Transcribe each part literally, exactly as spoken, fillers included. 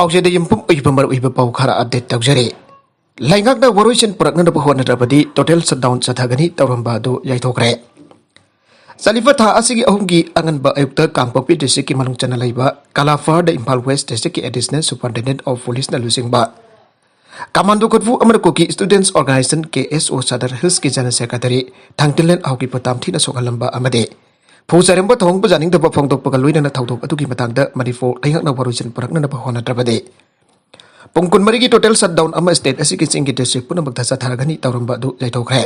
ꯄꯥꯎꯆꯦꯗ ꯌꯨꯝꯐꯝ ꯑꯣꯏꯕ ꯃꯔꯨꯑꯣꯏꯕ ꯄꯥꯎ ꯈꯔ ꯑꯞꯗꯦꯠ ꯇꯧꯖꯔꯤ꯫ ꯂꯩꯉꯥꯛꯅ ꯋꯥꯔꯣꯏꯁꯤꯟ ꯄꯨꯔꯛꯅꯅꯕ ꯍꯣꯠꯅꯗ꯭ꯔꯕꯗꯤ ꯇꯣꯇꯦꯜ ꯁꯠꯗꯥꯎꯟ ꯆꯠꯊꯒꯅꯤ ꯇꯧꯔꯝꯕ ꯑꯗꯨ ꯌꯥꯏꯊꯣꯛꯈ꯭ꯔꯦ꯫ ꯆꯠꯂꯤꯕ ꯊꯥ ꯑꯁꯤꯒꯤ ꯑꯍꯨꯝꯒꯤ ꯑꯉꯟꯕ ꯑꯌꯨꯛꯇ ꯀꯥꯡꯄꯣꯛꯄꯤ ꯗꯤꯁꯇ꯭ꯔꯤꯛꯀꯤ ꯃꯅꯨꯡ ꯆꯟꯅ ꯂꯩꯕ ꯀꯥꯂꯥꯐꯥꯔꯗ ꯏꯝꯐꯥꯜ ꯋꯦꯁ ꯗꯤꯁꯇ꯭ꯔꯤꯛꯀꯤ ꯑꯦꯗꯤꯁꯅꯦꯜ ꯁꯨꯄꯔꯤꯟꯇꯦꯟꯗꯦꯟꯠ ꯑꯣꯐ ꯄꯨꯂꯤꯁꯅ ꯂꯨꯆꯤꯡꯕ ꯀꯃꯥꯟꯗꯣ ꯈꯨꯠꯄꯨ ꯑꯃꯅ ꯀꯨꯀꯤ ꯁ꯭ꯇꯨꯗꯦꯟꯠꯁ ꯑꯣꯔꯒꯅꯥꯏꯖꯦꯁꯟ, ꯀꯦ ꯑꯦꯁ ꯑꯣ, ꯁꯗꯔ ꯍꯤꯜꯁꯀꯤ ꯖꯦꯅꯔꯦꯜ ꯁꯦꯀ꯭ꯔꯦꯇꯔꯤ ꯊꯥꯡꯇꯤꯂꯦꯟ ꯑꯍꯥꯎꯒꯤꯕꯨ ꯇꯥꯝꯊꯤꯅ ꯁꯣꯛꯍꯜꯂꯝꯕ ꯑꯃꯗꯤ ꯐꯨ ꯆꯥꯏꯔꯝꯕ ꯊꯧꯑꯣꯡ ꯄꯨꯖꯥꯅꯤꯡꯗꯕ ꯐꯣꯡꯗꯣꯛꯄꯒ ꯂꯣꯏꯅꯅ ꯊꯧꯗꯣꯛ ꯑꯗꯨꯒꯤ ꯃꯇꯥꯡꯗ ꯃꯅꯤꯄꯨꯔ ꯂꯩꯉꯥꯛꯅ ꯋꯥꯔꯣꯏꯁꯤꯟ ꯄꯨꯔꯛꯅꯅꯕ ꯍꯣꯠꯅꯗ꯭ꯔꯕꯗꯤ ꯄꯨꯡ ꯀꯨꯟꯃꯔꯤꯒꯤ ꯇꯣꯇꯦꯜ ꯁꯠꯗꯥꯎꯟ ꯑꯃ ꯁ꯭ꯇꯦꯠ ꯑꯁꯤꯒꯤ ꯆꯤꯡꯒꯤ ꯗꯤꯁꯇ꯭ꯔꯤꯛ ꯄꯨꯝꯅꯃꯛꯇ ꯆꯠꯊꯔꯒꯅꯤ ꯇꯧꯔꯝꯕ ꯑꯗꯨ ꯌꯥꯏꯊꯣꯛꯈ꯭ꯔꯦ꯫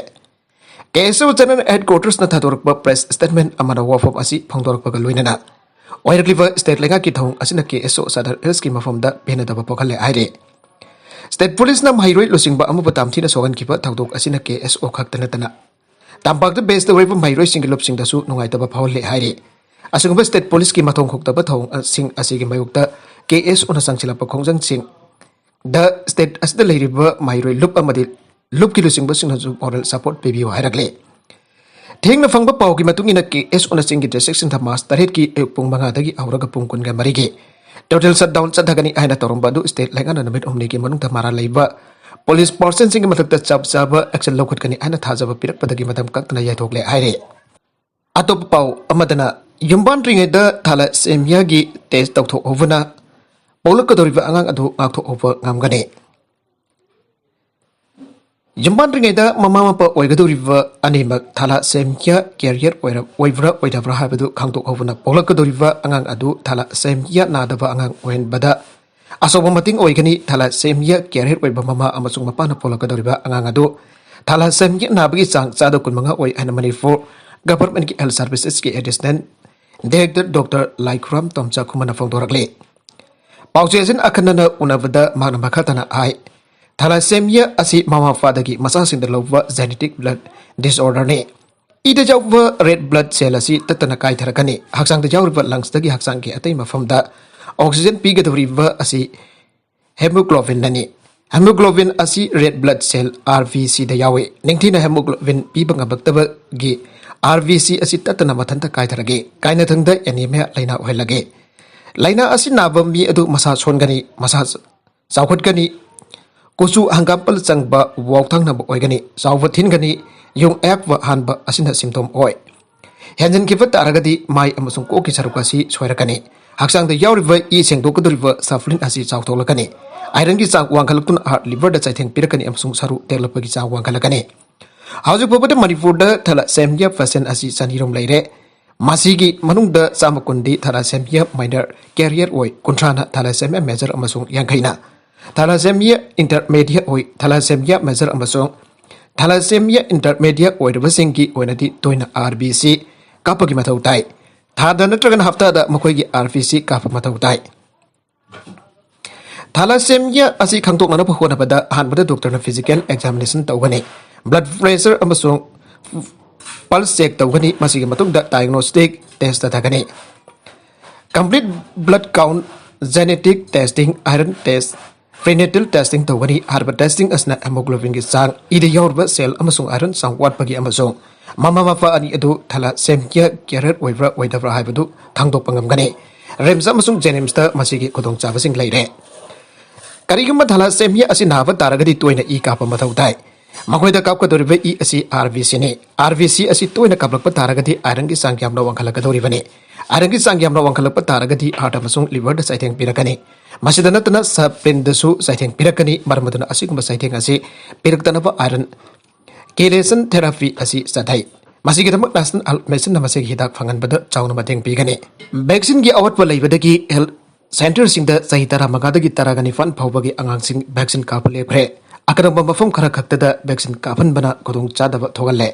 ꯀꯦ ꯑꯦꯁ ꯑꯣ ꯖꯦꯅꯔꯦꯜ ꯍꯦꯗꯀ꯭ꯋꯥꯇꯔꯁꯅ ꯊꯥꯗꯣꯔꯛꯄ ꯄ꯭ꯔꯦꯁ ꯁ꯭ꯇꯦꯠꯃꯦꯟꯠ ꯑꯃꯅ ꯋꯥꯐꯝ ꯑꯁꯤ ꯐꯣꯡꯗꯣꯔꯛꯄꯒ ꯂꯣꯏꯅꯅ ꯑꯣꯏꯔꯛꯂꯤꯕ ꯁ꯭ꯇꯦꯠ ꯂꯩꯉꯥꯛꯀꯤ ꯊꯧꯑꯣꯡ ꯑꯁꯤꯅ ꯀꯦ ꯑꯦꯁ ꯑꯣ ꯁꯗꯔ ꯍꯤꯜꯁꯀꯤ ꯃꯐꯝꯗ ꯄꯦꯟꯅꯗꯕ ꯄꯣꯛꯍꯜꯂꯦ ꯍꯥꯏꯔꯤ꯫ ꯁ꯭ꯇꯦꯠ ꯄꯨꯂꯤꯁꯅ ꯃꯍꯩꯔꯣꯏ ꯂꯨꯆꯤꯡꯕ ꯑꯃꯕꯨ ꯇꯥꯝꯊꯤꯅ ꯁꯣꯛꯍꯟꯈꯤꯕ ꯊꯧꯗꯣꯛ ꯑꯁꯤꯅ ꯀꯦ ꯑꯦꯁ ꯑꯣ ꯈꯛꯇ ꯅꯠꯇꯅ ꯇꯝꯄꯥꯛꯇ ꯕꯦꯁ ꯇꯧꯔꯤꯕ ꯃꯍꯩꯔꯣꯏꯁꯤꯡꯒꯤ ꯂꯨꯞꯁꯤꯡꯗꯁꯨ ꯅꯨꯡꯉꯥꯏꯇꯕ ꯐꯥꯎꯍꯜꯂꯦ ꯍꯥꯏꯔꯤ꯫ ꯑꯁꯤꯒꯨꯝꯕ ꯁ꯭ꯇꯦꯠ ꯄꯨꯂꯤꯁꯀꯤ ꯃꯊꯣꯡ ꯍꯨꯛꯇꯕ ꯊꯧꯑꯣꯡꯁꯤꯡ ꯑꯁꯤꯒꯤ ꯃꯥꯌꯣꯛꯇ ꯀꯦ ꯑꯦꯁ ꯑꯣꯅ ꯆꯪꯁꯤꯜꯂꯛꯄ ꯈꯣꯡꯖꯪꯁꯤꯡ ꯗ ꯁ꯭ꯇꯦꯠ ꯑꯁꯤꯗ ꯂꯩꯔꯤꯕ ꯃꯍꯩꯔꯣꯏ ꯂꯨꯞ ꯑꯃꯗꯤ ꯂꯨꯞꯀꯤ ꯂꯨꯆꯤꯡꯕꯁꯤꯡꯅꯁꯨ ꯃꯣꯔꯦꯜ ꯁꯄꯣꯔꯠ ꯄꯤꯕꯤꯌꯨ ꯍꯥꯏꯔꯛꯂꯤ꯫ ꯊꯦꯡꯅ ꯐꯪꯕ ꯄꯥꯎꯒꯤ ꯃꯇꯨꯡ ꯏꯟꯅ ꯀꯦ ꯑꯦꯁ ꯑꯣꯅ ꯆꯤꯡꯒꯤ ꯗꯤꯁꯇ꯭ꯔꯤꯛꯁꯤꯡꯗ ꯃꯥꯔꯆ ꯇꯔꯦꯠꯀꯤ ꯑꯌꯨꯛ ꯄꯨꯡ ꯃꯉꯥꯗꯒꯤ ꯍꯧꯔꯒ ꯄꯨꯡ ꯀꯨꯟꯒ ꯃꯔꯤꯒꯤ ꯇꯣꯇꯦꯜ ꯁꯠꯗꯥꯎꯟ ꯆꯠꯊꯒꯅꯤ ꯍꯥꯏꯅ ꯇꯧꯔꯝꯕ ꯑꯗꯨ ꯁ꯭ꯇꯦꯠ ꯂꯩꯉꯥꯛꯅ ꯅꯨꯃꯤꯠ ꯍꯨꯝꯅꯤꯒꯤ ꯃꯅꯨꯡꯗ ꯃꯔꯥꯜ ꯂꯩꯕ ꯄꯨꯂꯤꯁ ꯄꯥꯔꯁꯟꯁꯤꯡꯒꯤ ꯃꯊꯛꯇ ꯆꯞ ꯆꯥꯕ ꯑꯦꯛꯁꯟ ꯂꯧꯈꯠꯀꯅꯤ ꯍꯥꯏꯅ ꯊꯥꯖꯕ ꯄꯤꯔꯛꯄꯗꯒꯤ ꯃꯇꯝ ꯀꯛꯇꯅ ꯌꯥꯏꯊꯣꯛꯂꯦ ꯍꯥꯏꯔꯤ꯫ ꯑꯇꯣꯞꯄ ꯄꯥꯎ ꯑꯃꯗꯅ, ꯌꯨꯝꯕꯥꯟꯗ꯭ꯔꯤꯉꯩꯗ ꯊꯥꯂꯥꯁꯦꯃꯤꯌꯥꯒꯤ ꯇꯦꯁ ꯇꯧꯊꯣꯛꯍꯧꯕꯅ ꯄꯣꯛꯂꯛꯀꯗꯧꯔꯤꯕ ꯑꯉꯥꯡ ꯑꯗꯨ ꯉꯥꯛꯊꯣꯛꯍꯧꯕ ꯉꯝꯒꯅꯤ꯫ ꯌꯨꯝꯕꯥꯟꯗ꯭ꯔꯤꯉꯩꯗ ꯃꯃꯥ ꯃꯄꯥ ꯑꯣꯏꯒꯗꯧꯔꯤꯕ ꯑꯅꯤꯃꯛ ꯊꯥꯂꯥꯁꯦꯃꯤꯌꯥ ꯀꯦꯔꯤꯌꯔ ꯑꯣꯏꯔ-, ꯑꯣꯏꯕ꯭ꯔꯥ ꯑꯣꯏꯗꯕ꯭ꯔꯥ ꯍꯥꯏꯕꯗꯨ ꯈꯪꯗꯣꯛꯍꯧꯕꯅ ꯄꯣꯛꯂꯛꯀꯗꯧꯔꯤꯕ ꯑꯉꯥꯡ ꯑꯗꯨ ꯊꯥꯂꯥꯁꯦꯃꯤꯌꯥ ꯅꯥꯗꯕ ꯑꯉꯥꯡ ꯑꯣꯏꯍꯟꯕꯗ ꯑꯆꯧꯕ ꯃꯇꯦꯡ ꯑꯣꯏꯒꯅꯤ꯫ ꯊꯥꯂꯥꯁꯦꯃꯤꯌꯥ ꯀꯦꯔꯤꯌꯔ ꯑꯣꯏꯕ ꯃꯃꯥ ꯑꯃꯁꯨꯡ ꯃꯄꯥꯅ ꯄꯣꯛꯂꯛꯀꯗꯧꯔꯤꯕ ꯑꯉꯥꯡ ꯑꯗꯨ ꯊꯥꯂꯥꯁꯦꯃꯤꯌꯥ ꯅꯥꯕꯒꯤ ꯆꯥꯡ ꯆꯥꯗ ꯀꯨꯟꯃꯉꯥ ꯑꯣꯏ ꯍꯥꯏꯅ ꯃꯅꯤꯄꯨꯔ ꯒꯚꯔꯟꯃꯦꯟꯠꯀꯤ ꯍꯦꯜꯊ ꯁꯔꯚꯤꯁꯦꯁꯀꯤ ꯑꯦꯗꯤꯁꯅꯦꯜ ꯗꯥꯏꯔꯦꯛꯇꯔ ꯗꯣꯛꯇꯔ ꯂꯥꯏꯈꯨꯔꯥꯝ ꯇꯣꯝꯆꯥꯈꯨꯃꯟꯅ ꯐꯣꯡꯗꯣꯔꯛꯂꯤ꯫ ꯄꯥꯎꯆꯦ ꯑꯁꯤꯅ ꯑꯈꯟꯅꯅ ꯎꯅꯕꯗ ꯃꯍꯥꯛꯅ ꯃꯈꯥ ꯇꯥꯅ ꯍꯥꯏ, ꯊꯥꯂꯥꯁꯦꯃꯤꯌꯥ ꯑꯁꯤ ꯃꯃꯥ ꯃꯄꯥꯗꯒꯤ ꯃꯆꯥꯁꯤꯡꯗ ꯂꯧꯕ ꯖꯦꯅꯦꯇꯤꯛ ꯕ꯭ꯂꯗ ꯗꯤꯁꯑꯣꯔꯗꯔꯅꯤ꯫ ꯏꯗ ꯌꯥꯎꯕ ꯔꯦꯗ ꯕ꯭ꯂꯗ ꯁꯦꯜ ꯑꯁꯤ ꯇꯠꯇꯅ ꯀꯥꯏꯊꯔꯛꯀꯅꯤ꯫ ꯍꯛꯆꯥꯡꯗ ꯌꯥꯎꯔꯤꯕ ꯂꯪꯁꯇꯒꯤ ꯍꯛꯆꯥꯡꯒꯤ ꯑꯇꯩ ꯃꯐꯝꯗ ꯑꯣꯛꯁꯤꯖꯦꯟ ꯄꯤꯒꯗꯧꯔꯤꯕ ꯑꯁꯤ ꯍꯦꯃꯣꯒ꯭ꯂꯣꯕꯤꯟꯅꯅꯤ꯫ ꯍꯦꯃꯣꯒ꯭ꯂꯣꯕꯤꯟ ꯑꯁꯤ ꯔꯦꯗ ꯕ꯭ꯂꯗ ꯁꯦꯜ, ꯑꯥꯔ ꯕꯤ ꯁꯤꯗ ꯌꯥꯎꯏ꯫ ꯅꯤꯡꯊꯤꯅ ꯍꯦꯃꯣꯒ꯭ꯂꯣꯕꯤꯟ ꯄꯤꯕ ꯉꯝꯂꯛꯇꯕꯒꯤ ꯑꯥꯔ ꯕꯤ ꯁꯤ ꯑꯁꯤ ꯇꯠꯇꯅ ꯃꯊꯟꯇ ꯀꯥꯏꯊꯔꯒꯦ, ꯀꯥꯏꯅꯊꯪꯗ ꯑꯦꯅꯤꯃꯤꯌꯥ ꯂꯥꯏꯅꯥ ꯑꯣꯏꯍꯜꯂꯒꯦ꯫ ꯂꯥꯏꯅꯥ ꯑꯁꯤ ꯅꯥꯕ ꯃꯤ ꯑꯗꯨ ꯃꯁꯥ ꯁꯣꯟꯒꯅꯤ, ꯃꯁꯥ ꯆꯥꯎꯈꯠꯀꯅꯤ, ꯀꯨꯆꯨ ꯍꯪꯒꯥꯝꯄꯜ ꯆꯪꯕ, ꯋꯥꯎꯊꯪꯅꯕ ꯑꯣꯏꯒꯅꯤ, ꯆꯥꯎꯕ ꯊꯤꯟꯒꯅꯤ, ꯌꯣꯡ ꯑꯌꯥꯛꯄ ꯍꯥꯟꯕ ꯑꯁꯤꯅ symptom ꯑꯣꯏ꯫ ꯍꯦꯟꯖꯤꯟꯈꯤꯕ ꯇꯥꯔꯒꯗꯤ ꯃꯥꯏ ꯑꯃꯁꯨꯡ ꯀꯣꯛꯀꯤ ꯁꯔꯨꯛ ꯑꯁꯤ ꯁꯣꯏꯔꯛꯀꯅꯤ꯫ ꯍꯛꯆꯥꯡꯗ ꯌꯥꯎꯔꯤꯕ ꯏ ꯁꯦꯡꯗꯣꯛꯀꯗꯧꯔꯤꯕ ꯁꯐ꯭ꯂꯤꯟ ꯑꯁꯤ ꯆꯥꯎꯊꯣꯛꯂꯛꯀꯅꯤ꯫ ꯑꯥꯏꯔꯟꯒꯤ ꯆꯥꯡ ꯋꯥꯡꯈꯠꯂꯛꯇꯨꯅ heart, liverꯗ ꯆꯩꯊꯦꯡ ꯄꯤꯔꯛꯀꯅꯤ ꯑꯃꯁꯨꯡ ꯁꯔꯨ ꯇꯦꯛꯂꯛꯄꯒꯤ ꯆꯥꯡ ꯋꯥꯡꯈꯠꯂꯛꯀꯅꯤ꯫ ꯍꯧꯖꯤꯛ ꯐꯥꯎꯕꯗ ꯃꯅꯤꯄꯨꯔꯗ thalassemia patient ꯑꯁꯤ ꯆꯅꯤ ꯔꯣꯝ ꯂꯩꯔꯦ꯫ ꯃꯁꯤꯒꯤ ꯃꯅꯨꯡꯗ ꯆꯥꯝꯃ ꯀꯨꯟꯗꯤ thalassemia minor carrier ꯑꯣꯏ, ꯀꯨꯟꯊ꯭ꯔꯥꯅ thalassemia major ꯑꯃꯁꯨꯡ ꯌꯥꯡꯈꯩꯅ thalassemia intermediate ꯑꯣꯏ꯫ Thalassemia major ꯑꯃꯁꯨꯡ thalassemia intermediate ꯑꯣꯏꯔꯕꯁꯤꯡꯒꯤ ꯑꯣꯏꯅꯗꯤ ꯇꯣꯏꯅ RBC ꯀꯥꯞꯄꯒꯤ ꯃꯊꯧ ꯇꯥꯏ꯫ ꯊꯥꯗ ꯅꯠꯇ꯭ꯔꯒꯅ ꯍꯞꯇꯥꯗ ꯃꯈꯣꯏꯒꯤ RBC ꯀꯥꯞꯄ ꯃꯊꯧ ꯇꯥꯏ꯫ Thalassemia ꯑꯁꯤ ꯈꯪꯗꯣꯛꯅꯅꯕ ꯍꯣꯠꯅꯕꯗ ꯑꯍꯥꯟꯕꯗ doctorꯅ physical examination ꯇꯧꯒꯅꯤ, blood pressure ꯑꯃꯁꯨꯡ pulse check ꯇꯧꯒꯅꯤ꯫ ꯃꯁꯤꯒꯤ ꯃꯇꯨꯡꯗ diagnostic test ꯆꯠꯊꯒꯅꯤ꯫ Complete blood count, genetic testing, iron test, prenatal testing ꯇꯧꯒꯅꯤ꯫ ꯍꯥꯏꯔꯤꯕ testing ꯑꯁꯤꯅ hemoglobinꯒꯤ ꯆꯥꯡ, ꯏꯗ ꯌꯥꯎꯔꯤꯕ cell ꯑꯃꯁꯨꯡ iron ꯆꯥꯡ ꯋꯥꯠꯄꯒꯤ ꯑꯃꯁꯨꯡ ꯃꯃꯥ ꯃꯄꯥ ꯑꯅꯤ ꯑꯗꯨ thalassemia carrier ꯑꯣꯏꯕ꯭ꯔꯥ ꯑꯣꯏꯗꯕ꯭ꯔꯥ ꯍꯥꯏꯕꯗꯨ ꯈꯪꯗꯣꯛꯄ ꯉꯝꯒꯅꯤ꯫ RIMS ꯑꯃꯁꯨꯡ JNIMSꯇ ꯃꯁꯤꯒꯤ ꯈꯨꯗꯣꯡꯆꯥꯕꯁꯤꯡ ꯂꯩꯔꯦ꯫ ꯀꯔꯤꯒꯨꯝꯕ thalassemia ꯑꯁꯤ ꯅꯥꯕ ꯇꯥꯔꯒꯗꯤ ꯇꯣꯏꯅ ꯏ ꯀꯥꯞꯄ ꯃꯊꯧ ꯇꯥꯏ꯫ ꯃꯈꯣꯏꯗ ꯀꯥꯞꯀꯗꯧꯔꯤꯕ ꯏ ꯑꯁꯤ RBCꯅꯤ꯫ RBC ꯑꯁꯤ ꯇꯣꯏꯅ ꯀꯥꯞꯂꯛꯄ ꯇꯥꯔꯒꯗꯤ ironꯒꯤ ꯆꯥꯡ ꯌꯥꯝꯅ ꯋꯥꯡꯈꯠꯂꯛꯀꯗꯧꯔꯤꯕꯅꯤ꯫ Ironꯒꯤ ꯆꯥꯡ ꯌꯥꯝꯅ ꯋꯥꯡꯈꯠꯂꯛꯄ ꯇꯥꯔꯒꯗꯤ heart ꯑꯃꯁꯨꯡ liverꯗ ꯆꯩꯊꯦꯡ ꯄꯤꯔꯛꯀꯅꯤ꯫ ꯃꯁꯤꯗ ꯅꯠꯇꯅ spleenꯗꯁꯨ ꯆꯩꯊꯦꯡ ꯄꯤꯔꯛꯀꯅꯤ꯫ ꯃꯔꯝ ꯑꯗꯨꯅ ꯑꯁꯤꯒꯨꯝꯕ ꯆꯩꯊꯦꯡ ꯑꯁꯤ ꯄꯤꯔꯛꯇꯅꯕ iron chelation therapy ꯑꯁꯤ ꯆꯠꯊꯩ꯫ ꯃꯁꯤꯒꯤꯗꯃꯛ National Health Missionꯅ ꯃꯁꯤꯒꯤ ꯍꯤꯗꯥꯛ ꯐꯪꯍꯟꯕꯗ ꯆꯥꯎꯅ ꯃꯇꯦꯡ ꯄꯤꯒꯅꯤ꯫ Vaccineꯒꯤ ꯑꯋꯥꯠꯄ ꯂꯩꯕꯗꯒꯤ health centreꯁꯤꯡꯗ ꯆꯍꯤ ꯇꯔꯥꯃꯉꯥꯗꯒꯤ ꯇꯔꯥꯒ ꯅꯤꯄꯥꯟ ꯐꯥꯎꯕꯒꯤ ꯑꯉꯥꯡꯁꯤꯡ vaccine ꯀꯥꯞꯄ ꯂꯦꯞꯈ꯭ꯔꯦ꯫ ꯑꯀꯔꯝꯕ ꯃꯐꯝ ꯈꯔ ꯈꯛꯇꯗ vaccine ꯀꯥꯞꯍꯟꯕꯅ ꯈꯨꯗꯣꯡꯆꯥꯗꯕ ꯊꯣꯛꯍꯜꯂꯦ꯫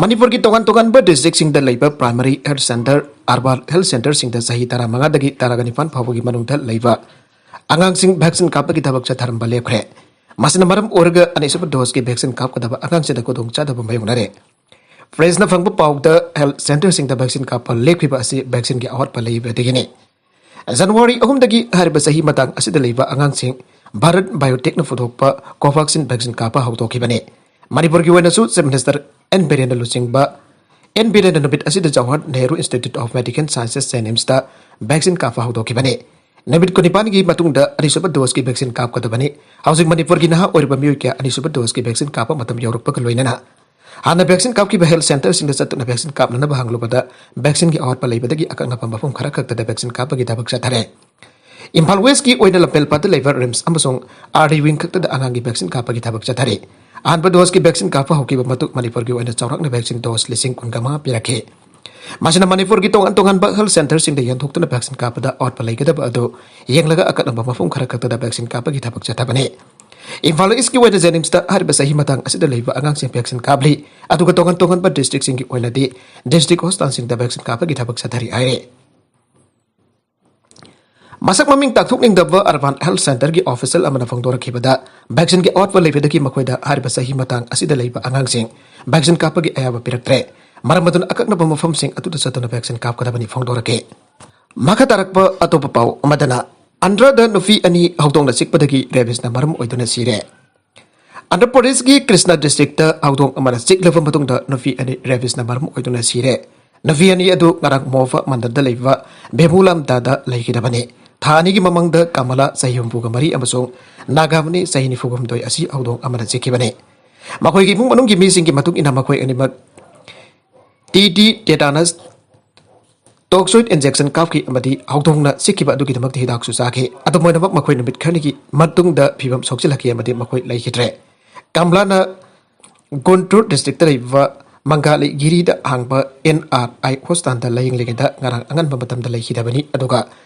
ꯃꯅꯤꯄꯨꯔꯒꯤ ꯇꯣꯉꯥꯟ ꯇꯣꯉꯥꯟꯕ districtꯁꯤꯡꯗ ꯂꯩꯕ primary health centre, urban health centreꯁꯤꯡꯗ ꯆꯍꯤ ꯇꯔꯥꯃꯉꯥꯗꯒꯤ ꯇꯔꯥꯒ ꯅꯤꯄꯥꯟ ꯐꯥꯎꯕꯒꯤ ꯃꯅꯨꯡꯗ ꯂꯩꯕ ꯑꯉꯥꯡꯁꯤꯡ vaccine ꯀꯥꯞꯄꯒꯤ ꯊꯕꯛ ꯆꯠꯊꯔꯝꯕ ꯂꯦꯞꯈ꯭ꯔꯦ꯫ ꯃꯁꯤꯅ ꯃꯔꯝ ꯑꯣꯏꯔꯒ ꯑꯅꯤꯁꯨꯕ doseꯀꯤ vaccine ꯀꯥꯞꯀꯗꯕ ꯑꯉꯥꯡꯁꯤꯡꯗ ꯈꯨꯗꯣꯡꯆꯥꯗꯕ ꯃꯥꯌꯣꯛꯅꯔꯦ꯫ Pressꯅ ꯐꯪꯕ ꯄꯥꯎꯗ health centreꯁꯤꯡꯗ vaccine ꯀꯥꯞꯄ ꯂꯦꯞꯈꯤꯕ ꯑꯁꯤ vaccineꯒꯤ ꯑꯋꯥꯠꯄ ꯂꯩꯕꯗꯒꯤꯅꯤ꯫ January ꯑꯍꯨꯝꯗꯒꯤ ꯍꯥꯏꯔꯤꯕ ꯆꯍꯤ ꯃꯇꯥꯡ ꯑꯁꯤꯗ ꯂꯩꯕ ꯑꯉꯥꯡꯁꯤꯡ Bharat Biotechꯅ ꯄꯨꯊꯣꯛꯄ Covaxin vaccine ꯀꯥꯞꯄ ꯍꯧꯗꯣꯛꯈꯤꯕꯅꯤ꯫ ꯃꯅꯤꯄꯨꯔꯒꯤ ꯑꯣꯏꯅꯁꯨ Chief Minister N ꯕꯤꯔꯦꯟꯅ ꯂꯨꯆꯤꯡꯕ ꯑꯦꯟ ꯕꯤꯔꯦꯟꯗ ꯅꯨꯃꯤꯠ ꯑꯁꯤꯗ Jawahar Nehru institute of medical sciences, ꯖꯦꯅꯤꯝꯁꯇ ꯚꯦꯛꯁꯤꯟ ꯀꯥꯞꯄ ꯍꯧꯗꯣꯛꯈꯤꯕꯅꯤ꯫ ꯅꯨꯃꯤꯠ ꯀꯨꯟꯅꯤꯄꯥꯟꯒꯤ ꯃꯇꯨꯡꯗ ꯑꯅꯤꯁꯨꯕ ꯗꯣꯁꯀꯤ ꯚꯦꯛꯁꯤꯟ ꯀꯥꯞꯀꯗꯕꯅꯤ꯫ ꯍꯧꯖꯤꯛ ꯃꯅꯤꯄꯨꯔꯒꯤ ꯅꯍꯥ ꯑꯣꯏꯔꯤꯕ ꯃꯤꯑꯣꯏ ꯀꯌꯥ ꯑꯅꯤꯁꯨꯕ ꯗꯣꯁꯀꯤ ꯚꯦꯛꯁꯤꯟ ꯀꯥꯞꯄ ꯃꯇꯝ ꯌꯧꯔꯛꯄꯒ ꯂꯣꯏꯅꯅ ꯍꯥꯟꯅ ꯚꯦꯛꯁꯤꯟ ꯀꯥꯞꯈꯤꯕ ꯍꯦꯜꯊ ꯁꯦꯟꯇꯔꯁꯤꯡꯗ ꯆꯠꯇꯨꯅ ꯚꯦꯛꯁꯤꯟ ꯀꯥꯞꯅꯅꯕ ꯍꯪꯂꯨꯕꯗ ꯚꯦꯛꯁꯤꯟꯒꯤ ꯑꯋꯥꯠꯄ ꯂꯩꯕꯗꯒꯤ ꯑꯀꯛꯅꯕ ꯃꯐꯝ ꯈꯔ ꯈꯛꯇꯗ ꯚꯦꯛꯁꯤꯟ ꯀꯥꯞꯄꯒꯤ ꯊꯕꯛ ꯆꯠꯊꯔꯦ꯫ ꯏꯝꯐꯥꯜ ꯋꯦꯁꯀꯤ ꯑꯣꯏꯅ ꯂꯝꯐꯦꯜꯄꯥꯠꯇ ꯂꯩꯕ ꯔꯤꯝꯁ ꯑꯃꯁꯨꯡ ꯑꯥꯔ ꯗꯤ ꯋꯤꯡ ꯈꯛꯇꯗ ꯑꯉꯥꯡꯒꯤ ꯚꯦꯛꯁꯤꯟ ꯀꯥꯞꯄꯒꯤ ꯊꯕꯛ ꯆꯠꯊꯔꯤ꯫ ꯑꯍꯥꯟꯕ ꯗꯣꯁꯀꯤ ꯚꯦꯛꯁꯤꯟ ꯀꯥꯞꯄ ꯍꯧꯈꯤꯕ ꯃꯇꯨꯡ ꯃꯅꯤꯄꯨꯔꯒꯤ ꯑꯣꯏꯅ ꯆꯥꯎꯔꯥꯛꯅ ꯚꯦꯛꯁꯤꯟ ꯗꯣꯁ ꯂꯤꯁꯤꯡ ꯀꯨꯟꯒ ꯃꯉꯥ ꯄꯤꯔꯛꯈꯤ꯫ ꯃꯁꯤꯅ ꯃꯅꯤꯄꯨꯔꯒꯤ ꯇꯣꯉꯥꯟ ꯇꯣꯉꯥꯟꯕ ꯍꯦꯜꯊ ꯁꯦꯟꯇꯔꯁꯤꯡꯗ ꯌꯦꯟꯊꯣꯛꯇꯨꯅ ꯚꯦꯛꯁꯤꯟ ꯀꯥꯞꯄꯗ ꯑꯋꯥꯠꯄ ꯂꯩꯒꯗꯕ ꯑꯗꯨ ꯌꯦꯡꯂꯒ ꯑꯀꯛꯅꯕ ꯃꯐꯝ ꯈꯔ ꯈꯛꯇꯗ ꯚꯦꯛꯁꯤꯟ ꯀꯥꯞꯄꯒꯤ ꯊꯕꯛ ꯆꯠꯊꯕꯅꯤ꯫ ꯏꯝꯐꯥꯜ ꯏꯁꯀꯤ ꯑꯣꯏꯅ ꯖꯦꯅꯤꯝꯁꯇ ꯍꯥꯏꯔꯤꯕ ꯆꯍꯤ ꯃꯇꯥꯡ ꯑꯁꯤꯗ ꯂꯩꯕ ꯑꯉꯥꯡꯁꯤꯡ ꯚꯦꯛꯁꯤꯟ ꯀꯥꯞꯂꯤ, ꯑꯗꯨꯒ ꯇꯣꯉꯥꯟ ꯇꯣꯉꯥꯟꯕ ꯗꯤꯁꯇ꯭ꯔꯤꯛꯁꯤꯡꯒꯤ ꯑꯣꯏꯅꯗꯤ ꯗꯤꯁꯇ꯭ꯔꯤꯛ ꯍꯣꯁꯄꯤꯇꯥꯜꯁꯤꯡꯗ ꯚꯦꯛꯁꯤꯟ ꯀꯥꯞꯄꯒꯤ ꯊꯕꯛ ꯆꯠꯊꯔꯤ ꯍꯥꯏꯔꯤ꯫ ꯃꯁꯛ ꯃꯃꯤꯡ ꯇꯥꯛꯊꯣꯛꯅꯤꯡꯗꯕ ꯑꯔꯕꯥꯟ ꯍꯦꯜꯊ ꯁꯦꯟꯇꯔꯒꯤ ꯑꯣꯐꯤꯁꯤꯌꯦꯜ ꯑꯃꯅ ꯐꯣꯡꯗꯣꯔꯛꯈꯤꯕꯗ, ꯚꯦꯛꯁꯤꯟꯒꯤ ꯑꯋꯥꯠꯄ ꯂꯩꯕꯗꯒꯤ ꯃꯈꯣꯏꯗ ꯍꯥꯏꯔꯤꯕ ꯆꯍꯤ ꯃꯇꯥꯡ ꯑꯁꯤꯗ ꯂꯩꯕ ꯑꯉꯥꯡꯁꯤꯡ ꯚꯦꯛꯁꯤꯟ ꯀꯥꯞꯄꯒꯤ ꯑꯌꯥꯕ ꯄꯤꯔꯛꯇ꯭ꯔꯦ꯫ ꯃꯔꯝ ꯑꯗꯨꯅ ꯑꯀꯛꯅꯕ ꯃꯐꯝꯁꯤꯡ ꯑꯗꯨꯗ ꯆꯠꯇꯨꯅ ꯚꯦꯛꯁꯤꯟ ꯀꯥꯞꯀꯗꯕꯅꯤ ꯐꯣꯡꯗꯣꯔꯛꯈꯤ꯫ ꯃꯈꯥ ꯇꯥꯔꯛꯄ ꯑꯇꯣꯞꯄ ꯄꯥꯎ ꯑꯃꯗꯅ, ꯑꯟꯙ꯭ꯔꯗ ꯅꯨꯄꯤ ꯑꯅꯤ ꯍꯧꯗꯣꯡꯅ ꯆꯤꯛꯄꯗꯒꯤ ꯔꯦꯕꯤꯁꯅ ꯃꯔꯝ ꯑꯣꯏꯗꯨꯅ ꯁꯤꯔꯦ꯫ ꯑꯟꯙ꯭ꯔ ꯄ꯭ꯔꯗꯦꯁꯀꯤ ꯀ꯭ꯔꯤꯁꯅ ꯗꯤꯁꯇ꯭ꯔꯤꯛꯇ ꯍꯧꯗꯣꯡ ꯑꯃꯅ ꯆꯤꯛꯂꯕ ꯃꯇꯨꯡꯗ ꯅꯨꯄꯤ ꯑꯅꯤ ꯔꯦꯕꯤꯁꯅ ꯃꯔꯝ ꯑꯣꯏꯗꯨꯅ ꯁꯤꯔꯦ꯫ ꯅꯨꯄꯤ ꯑꯅꯤ ꯑꯗꯨ ꯉꯔꯥꯡ ꯃꯣꯐ ꯃꯟꯗꯔꯗ ꯂꯩꯕ ꯚꯦꯃꯨꯂꯥꯝꯗꯥꯗ ꯂꯩꯈꯤꯗꯕꯅꯤ꯫ ꯊꯥ ꯑꯅꯤꯒꯤ ꯃꯃꯥꯡꯗ ꯀꯃꯂꯥ, ꯆꯍꯤ ꯍꯨꯝꯐꯨꯒ ꯃꯔꯤ, ꯑꯃꯁꯨꯡ ꯅꯥꯒꯥꯃꯅꯤ, ꯆꯍꯤ ꯅꯤꯐꯨꯒ ꯍꯨꯝꯗꯣꯏ ꯑꯁꯤ ꯍꯧꯗꯣꯡ ꯑꯃꯅ ꯆꯤꯛꯈꯤꯕꯅꯤ꯫ ꯃꯈꯣꯏꯒꯤ ꯏꯃꯨꯡ ꯃꯅꯨꯡꯒꯤ ꯃꯤꯁꯤꯡꯒꯤ ꯃꯇꯨꯡ ꯏꯟꯅ, ꯃꯈꯣꯏ ꯑꯅꯤꯃꯛ ꯇꯤ ꯇꯤ ꯇꯦꯇꯥꯅꯁ ꯇꯣꯛꯁꯣꯏꯗ ꯏꯟꯖꯦꯛꯁꯟ ꯀꯥꯞꯈꯤ ꯑꯃꯗꯤ ꯍꯧꯗꯣꯡꯅ ꯆꯤꯛꯈꯤꯕ ꯑꯗꯨꯒꯤꯗꯃꯛꯇ ꯍꯤꯗꯥꯛꯁꯨ ꯆꯥꯈꯤ꯫ ꯑꯗꯨꯝ ꯑꯣꯏꯅꯃꯛ, ꯃꯈꯣꯏ ꯅꯨꯃꯤꯠ ꯈꯔꯅꯤꯒꯤ ꯃꯇꯨꯡꯗ ꯐꯤꯕꯝ ꯁꯣꯛꯆꯤꯜꯂꯛꯈꯤ ꯑꯃꯗꯤ ꯃꯈꯣꯏ ꯂꯩꯈꯤꯗ꯭ꯔꯦ꯫ ꯀꯝꯂꯥꯅ ꯒꯨꯟꯇꯨꯔ ꯗꯤꯁꯇ꯭ꯔꯤꯛꯇ ꯂꯩꯕ ꯃꯪꯒꯥꯂꯤꯒꯤꯔꯤꯗ ꯍꯥꯡꯕ ꯑꯦꯟ ꯑꯥꯔ ꯑꯥꯏ ꯍꯣꯁꯄꯤꯇꯥꯜꯗ ꯂꯥꯌꯦꯡꯂꯤꯉꯩꯗ ꯉꯔꯥꯡ ꯑꯉꯟꯕ ꯃꯇꯝꯗ ꯂꯩꯈꯤꯗꯕꯅꯤ꯫ ꯑꯗꯨꯒ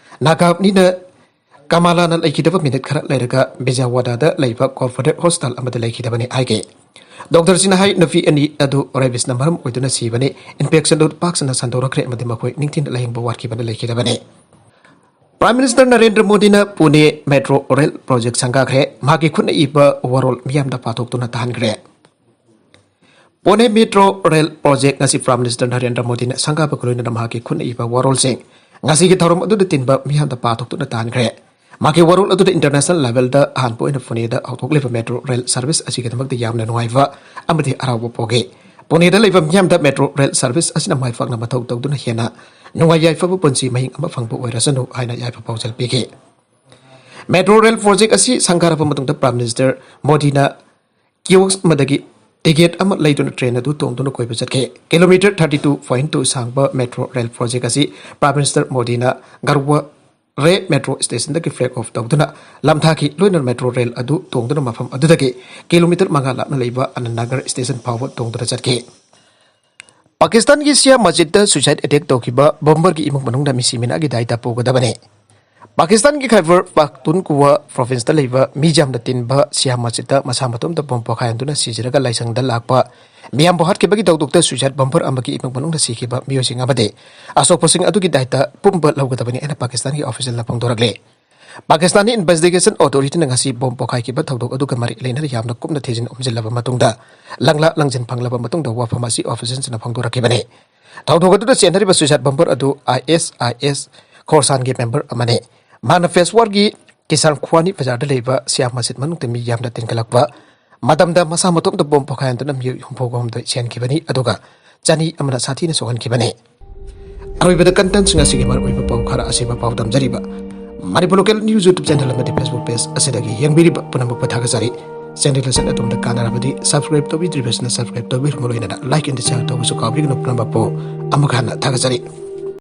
ꯅꯥꯒꯥꯃꯅꯤꯅ ꯀꯃꯂꯥꯅ ꯂꯩꯈꯤꯗꯕ ꯃꯤꯅꯤꯠ ꯈꯔ ꯂꯩꯔꯒ ꯕꯤꯖꯌꯋꯥꯗꯥꯗ ꯂꯩꯕ ꯀꯣꯔꯄꯣꯔꯦꯠ ꯍꯣꯁꯄꯤꯇꯥꯜ ꯑꯃꯗ ꯂꯩꯈꯤꯗꯕꯅꯤ ꯍꯥꯏꯈꯤ꯫ ꯗꯣꯛꯇꯔꯁꯤꯡꯅ ꯍꯥꯏ, ꯅꯨꯄꯤ ꯑꯅꯤ ꯑꯗꯨ ꯔꯦꯕꯤꯁꯅ ꯃꯔꯝ ꯑꯣꯏꯗꯨꯅ ꯁꯤꯕꯅꯤ꯫ ꯏꯟꯐꯦꯛꯁꯟ ꯑꯗꯨ ꯄꯥꯛ ꯁꯟꯅ ꯁꯟꯗꯣꯔꯛꯈ꯭ꯔꯦ ꯑꯃꯗꯤ ꯃꯈꯣꯏ ꯅꯤꯡꯊꯤꯅ ꯂꯥꯌꯦꯡꯕ ꯋꯥꯠꯈꯤꯕꯅ ꯂꯩꯈꯤꯗꯕꯅꯤ꯫ ꯄ꯭ꯔꯥꯏꯝ ꯃꯤꯅꯤꯁꯇꯔ ꯅꯔꯦꯟꯗ꯭ꯔ ꯃꯣꯗꯤꯅ ꯄꯨꯅꯦ ꯃꯦꯇ꯭ꯔꯣ ꯔꯦꯜ ꯄ꯭ꯔꯣꯖꯦꯛ ꯁꯪꯒꯥꯈ꯭ꯔꯦ꯫ ꯃꯍꯥꯛꯀꯤ ꯈꯨꯠꯅ ꯏꯕ ꯋꯥꯔꯣꯜ ꯃꯤꯌꯥꯝꯗ ꯄꯥꯊꯣꯛꯇꯨꯅ ꯇꯥꯍꯟꯈ꯭ꯔꯦ꯫ ꯄꯨꯅꯦ ꯃꯦꯇ꯭ꯔꯣ ꯔꯦꯜ ꯄ꯭ꯔꯣꯖꯦꯛ ꯉꯁꯤ ꯄ꯭ꯔꯥꯏꯝ ꯃꯤꯅꯤꯁꯇꯔ ꯅꯔꯦꯟꯗ꯭ꯔ ꯃꯣꯗꯤꯅ ꯁꯪꯒꯥꯕꯒ ꯂꯣꯏꯅꯅ ꯃꯍꯥꯛꯀꯤ ꯈꯨꯠꯅ ꯏꯕ ꯋꯥꯔꯣꯜꯁꯤꯡ ꯉꯁꯤꯒꯤ ꯊꯧꯔꯝ ꯑꯗꯨꯗ ꯇꯤꯟꯕ ꯃꯤꯌꯥꯝꯗ ꯄꯥꯊꯣꯛꯇꯨꯅ ꯇꯥꯍꯟꯈ꯭ꯔꯦ꯫ ꯃꯍꯥꯛꯀꯤ ꯋꯥꯔꯣꯜ ꯑꯗꯨꯗ ꯏꯟꯇꯔꯅꯦꯁꯅꯦꯜ ꯂꯦꯚꯦꯜꯗ ꯑꯍꯥꯟꯕ ꯑꯣꯏꯅ ꯄꯨꯅꯦꯗ ꯍꯧꯗꯣꯛꯂꯤꯕ ꯃꯦꯇ꯭ꯔꯣ ꯔꯦꯜ ꯁꯔꯚꯤꯁ ꯑꯁꯤꯒꯤꯗꯃꯛꯇ ꯌꯥꯝꯅ ꯅꯨꯡꯉꯥꯏꯕ ꯑꯃꯗꯤ ꯍꯔꯥꯎꯕ ꯄꯣꯛꯏ꯫ ꯄꯨꯅꯦꯗ ꯂꯩꯕ ꯃꯤꯌꯥꯝꯗ ꯃꯦꯇ꯭ꯔꯣ ꯔꯦꯜ ꯁꯔꯚꯤꯁ ꯑꯁꯤꯅ ꯃꯥꯏ ꯄꯥꯛꯅ ꯃꯊꯧ ꯇꯧꯗꯨꯅ ꯍꯦꯟꯅ ꯅꯨꯡꯉꯥꯏ ꯌꯥꯏꯐꯕ ꯄꯨꯟꯁꯤ ꯃꯍꯤꯡ ꯑꯃ ꯐꯪꯕ ꯑꯣꯏꯔꯁꯅꯨ ꯍꯥꯏꯅ ꯌꯥꯏꯐ ꯄꯥꯎꯖꯦꯜ ꯄꯤꯈꯤ꯫ ꯃꯦꯇ꯭ꯔꯣ ꯔꯦꯜ ꯄ꯭ꯔꯣꯖꯦꯛ ꯑꯁꯤ ꯁꯪꯒꯥꯔꯕ ꯃꯇꯨꯡꯗ ꯄ꯭ꯔꯥꯏꯝ ꯃꯤꯅꯤꯁꯇꯔ ꯃꯣꯗꯤꯅ ꯀꯤꯌꯣꯁꯛ ꯑꯃꯗꯒꯤ ꯇꯤꯀꯦꯠ ꯑꯃ ꯂꯩꯗꯨꯅ ꯇ꯭ꯔꯦꯟ ꯑꯗꯨ ꯇꯣꯡꯗꯨꯅ ꯀꯣꯏꯕ ꯆꯠꯈꯤ꯫ Kilometre thirty two point two ꯁꯥꯡꯕ ꯃꯦꯇ꯭ꯔꯣ ꯔꯦꯜ ꯄ꯭ꯔꯣꯖꯦꯛ ꯑꯁꯤ ꯄ꯭ꯔꯥꯏꯝ ꯃꯤꯅꯤꯁꯇꯔ ꯃꯣꯗꯤꯅ ꯒꯔꯋꯥ ꯔꯦ ꯃꯦꯇ꯭ꯔꯣ ꯁ꯭ꯇꯦꯁꯟꯗꯒꯤ ꯐ꯭ꯂꯦꯒ ꯑꯣꯐ ꯇꯧꯗꯨꯅ ꯂꯝꯊꯥꯈꯤ꯫ ꯂꯣꯏꯅꯅ ꯃꯦꯇ꯭ꯔꯣ ꯔꯦꯜ ꯑꯗꯨ ꯇꯣꯡꯗꯨꯅ ꯃꯐꯝ ꯑꯗꯨꯗꯒꯤ ꯀꯤꯂꯣꯃꯤꯇꯔ ꯃꯉꯥ ꯂꯥꯞꯅ ꯂꯩꯕ ꯑꯅꯟ ꯅꯒꯔ ꯁ꯭ꯇꯦꯁꯟ ꯐꯥꯎꯕ ꯇꯣꯡꯗꯨꯅ ꯆꯠꯈꯤ꯫ ꯄꯥꯀꯤꯁꯇꯥꯟꯒꯤ ꯁꯤꯌꯥ ꯃꯁꯖꯤꯗꯇ ꯁꯨꯏꯁꯥꯏꯗ ꯑꯦꯇꯦꯛ ꯇꯧꯈꯤꯕ ꯕꯣꯝꯕꯔꯒꯤ ꯏꯃꯨꯡ ꯃꯅꯨꯡꯅ ꯃꯤꯁꯤ ꯃꯤꯅꯥꯒꯤ ꯗꯥꯏꯇ ꯄꯨꯒꯗꯕꯅꯤ꯫ ꯄꯥꯀꯤꯁꯇꯥꯟꯒꯤ ꯈꯥꯏꯕꯔ ꯄꯥꯈꯇꯨꯟꯈꯨꯋꯥ ꯄ꯭ꯔꯣꯚꯤꯟꯁꯇ ꯂꯩꯕ ꯃꯤ ꯌꯥꯝꯅ ꯇꯤꯟꯕ ꯁꯤꯌꯥ ꯃꯁꯖꯤꯗꯇ ꯃꯁꯥ ꯃꯇꯣꯝꯇ ꯕꯣꯝ ꯄꯣꯈꯥꯏꯍꯟꯗꯨꯅ ꯁꯤꯖꯔꯒ ꯂꯥꯏꯁꯪꯗ ꯂꯥꯛꯄ ꯃꯤꯌꯥꯝꯕꯨ ꯍꯥꯠꯈꯤꯕꯒꯤ ꯊꯧꯗꯣꯛꯇ ꯁꯨꯏꯁꯥꯏꯗ ꯕꯣꯝꯕꯔ ꯑꯃꯒꯤ ꯏꯃꯨꯡ ꯃꯅꯨꯡꯅ ꯁꯤꯈꯤꯕ ꯃꯤꯑꯣꯏꯁꯤꯡ ꯑꯃꯗꯤ ꯑꯁꯣꯛꯄꯁꯤꯡ ꯑꯗꯨꯒꯤ ꯗꯥꯏꯇ ꯄꯨꯝꯕ ꯂꯧꯒꯗꯕꯅꯤ ꯍꯥꯏꯅ ꯄꯥꯀꯤꯁꯇꯥꯟꯒꯤ ꯑꯣꯐꯤꯁꯤꯌꯦꯜꯅ ꯐꯣꯡꯗꯣꯔꯛꯂꯤ꯫ ꯄꯥꯀꯤꯁꯇꯥꯟꯒꯤ ꯏꯟꯚꯦꯁꯇꯤꯒꯦꯁꯟ ꯑꯣꯊꯣꯔꯤꯇꯤꯅ ꯉꯁꯤ ꯕꯣꯝ ꯄꯣꯈꯥꯏꯈꯤꯕ ꯊꯧꯗꯣꯛ ꯑꯗꯨꯒ ꯃꯔꯤ ꯂꯩꯅꯅ ꯌꯥꯝꯅ ꯀꯨꯞꯅ ꯊꯤꯖꯤꯟ ꯍꯨꯝꯖꯤꯜꯂꯕ ꯃꯇꯨꯡꯗ, ꯂꯪꯂꯥ ꯂꯪꯖꯤꯟ ꯐꯪꯂꯕ ꯃꯇꯨꯡꯗ ꯋꯥꯐꯝ ꯑꯁꯤ ꯑꯣꯐꯤꯁꯤꯌꯦꯜꯁꯤꯡꯅ ꯐꯣꯡꯗꯣꯔꯛꯈꯤꯕꯅꯤ꯫ ꯊꯧꯗꯣꯛ ꯑꯗꯨꯗ ꯆꯦꯟꯅꯔꯤꯕ ꯁꯨꯏꯁꯥꯏꯗ ꯕꯣꯝꯕꯔ ꯑꯗꯨ ꯑꯥꯏ ꯑꯦꯁ ꯑꯥꯏ ꯑꯦꯁ ꯈꯣꯔꯁꯥꯟꯒꯤ ꯃꯦꯝꯕꯔ ꯑꯃꯅꯤ꯫ ꯃꯍꯥꯛꯅ ꯄꯦꯁꯋꯥꯔꯒꯤ ꯀꯤꯁꯥꯟ ꯈ꯭ꯋꯥꯅꯤ ꯕꯖꯥꯔꯗ ꯂꯩꯕ ꯁꯤꯌꯥ ꯃꯁꯖꯤꯗ ꯃꯅꯨꯡꯗ ꯃꯤ ꯌꯥꯝꯅ ꯇꯤꯟꯈꯠꯂꯛꯄ ꯃꯇꯝꯗ ꯃꯁꯥ ꯃꯇꯣꯝꯇ ꯕꯣꯝ ꯄꯣꯈꯥꯏꯍꯟꯗꯨꯅ ꯃꯤꯑꯣꯏ ꯍꯨꯝꯐꯨꯒ ꯍꯨꯝꯗꯣꯏ ꯁꯤꯍꯟꯈꯤꯕꯅꯤ, ꯑꯗꯨꯒ ꯆꯅꯤ ꯑꯃꯅ ꯁꯥꯊꯤꯅ ꯁꯣꯛꯍꯟꯈꯤꯕꯅꯤ꯫ ꯑꯔꯣꯏꯕꯗ ꯀꯟꯇꯦꯟꯁꯤꯡ ꯑꯁꯤꯒꯤ ꯃꯔꯨꯑꯣꯏꯕ ꯄꯥꯎ ꯈꯔ ꯑꯁꯤꯕ ꯄꯥꯎ ꯗꯝꯖꯔꯤꯕ Manipur local news YouTube channel ꯑꯃꯗꯤ ꯐꯦꯁꯕꯨꯛ ꯄꯦꯖ ꯑꯁꯤꯗꯒꯤ ꯌꯦꯡꯕꯤꯔꯤꯕ ꯄꯨꯝꯅꯃꯛꯄꯨ ꯊꯥꯒꯠꯆꯔꯤ꯫ ꯆꯦꯅꯦꯜ ꯑꯁꯤꯅ ꯑꯗꯣꯝꯗ ꯀꯥꯟꯅꯔꯕꯗꯤ ꯁꯕꯁꯀ꯭ꯔꯥꯏꯕ ꯇꯧꯕꯤꯗ꯭ꯔꯤꯕꯁꯤꯅ ꯁꯕꯁꯀ꯭ꯔꯥꯏꯕ ꯇꯧꯕꯤꯔꯝꯕ ꯂꯣꯏꯅꯅ ꯂꯥꯏꯛ ꯑꯦꯟ ꯁꯤꯌꯥꯔ ꯇꯧꯕꯁꯨ ꯀꯥꯎꯕꯤꯒꯅꯨ꯫ ꯄꯨꯝꯅꯃꯛꯄꯨ ꯑꯃꯨꯛ ꯍꯟꯅ ꯊꯥꯒꯠꯆꯔꯤ꯫